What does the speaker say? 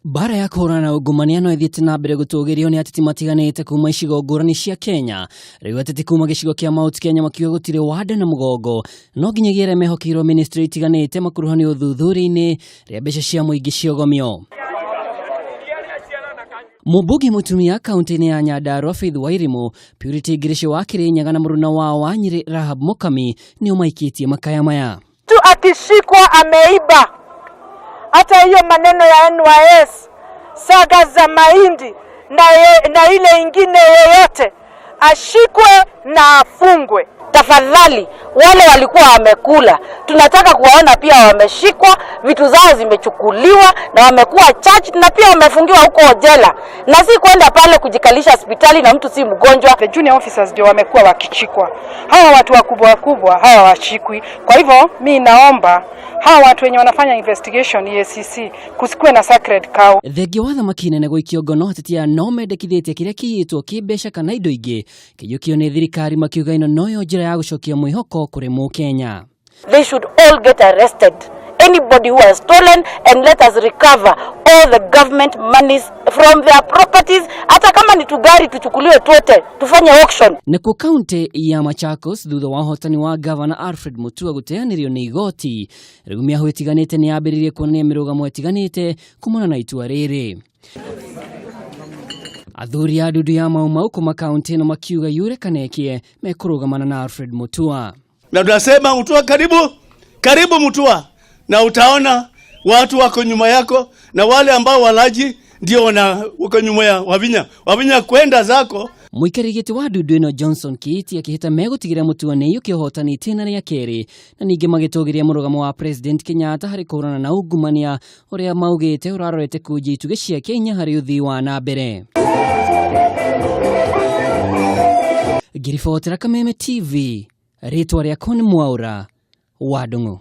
Mbara ya kũhũrana na ungumania no ĩthiĩte na mbere gũtũgĩrio nĩ ateti matiganĩte kuma icigo ngũrani cia Kenya. Rĩu ateti kuma gĩcigo kĩa Mount Kenya makiuga gũtirĩ wanda na mũgongo no nginyagia arĩa mehokeirwo ministry itiganĩte makuruhanio ũthuthuria-inĩ rĩa mbeca cia mũingĩ ciogomio. Mũmbunge mũtumia kaunti-inĩ ya Nyandarua Faith Wairimu, Purity Ngirici wa Kirinyaga na mũruna wao wa Nyĩrĩ Rahab Mukami nĩo maikĩtie makaya maya. Mtu akishikwa ameiba, hata hiyo maneno ya NYS, saga za mahindi na, ye, na ile ingine yoyote, ashikwe na afungwe. Tafadhali, wale walikuwa wamekula, tunataka kuwaona pia wameshikwa, vitu zao zimechukuliwa na wamekuwa charged na pia wamefungiwa huko jela, na si kwenda pale kujikalisha hospitali na mtu si mgonjwa. The junior officers ndio wamekuwa wakichikwa, hawa watu wakubwa wakubwa hawa washikwi. Kwa hivyo mi naomba hawa watu wenye wanafanya investigation EACC, kusikuwe na sacred cow. Thengia wa thamaki nene gũikio ngono, ateti aya no mendekithĩtie kĩrĩa kĩiyĩtwo kĩmbeca kana indo ingĩ kĩiyũkio nĩ thirikari, makiuga ĩno noyo njĩra ya gũcokia mwĩhoko kũrĩ mũkenya. They should all get arrested. Anybody who has stolen, and let us recover all the government monies from their properties. Hata kama ni tugari tuchukuliwe tuote, tufanye auction. Nakuo kaunti ya Machakos, thutha wa ũhotani wa gavana Alfred Mutua gũteanĩrio nĩ igoti, rĩu mĩahũ ĩtiganĩte nĩ yambĩrĩirie kuonania mĩrũgamo ĩtiganĩte kumana na itua rĩrĩ. Athuri a ndundu ya Mau Mau kuma kaunti ĩno makiuga yure kana ĩkĩe mekũrũgamana na Alfred Mutua. Na tunasema Mutua karibu, karibu Mutua, na utaona watu wako nyuma yako, na wale ambao walaji ndio wana wako nyuma ya Wavinya. Wavinya kwenda zako. Mũikarĩri gĩtĩ wa ndundu ĩno Johnson Kiiti akĩhĩta megũtigĩra Mutua nĩ aiyũkia ũhotani itĩna rĩa kerĩ, na ningĩ magĩtũgĩria mũrũgamo wa President Kenyatta harĩ kũhũrana na ungumania ũrĩa maugĩte ũrarorete kũnjia itugĩ cia Kenya harĩ ũthii wa na mbere. Ngĩribotera Kameme TV, rĩtwa rĩakwa nĩ Mwaũra wa Ndung'u.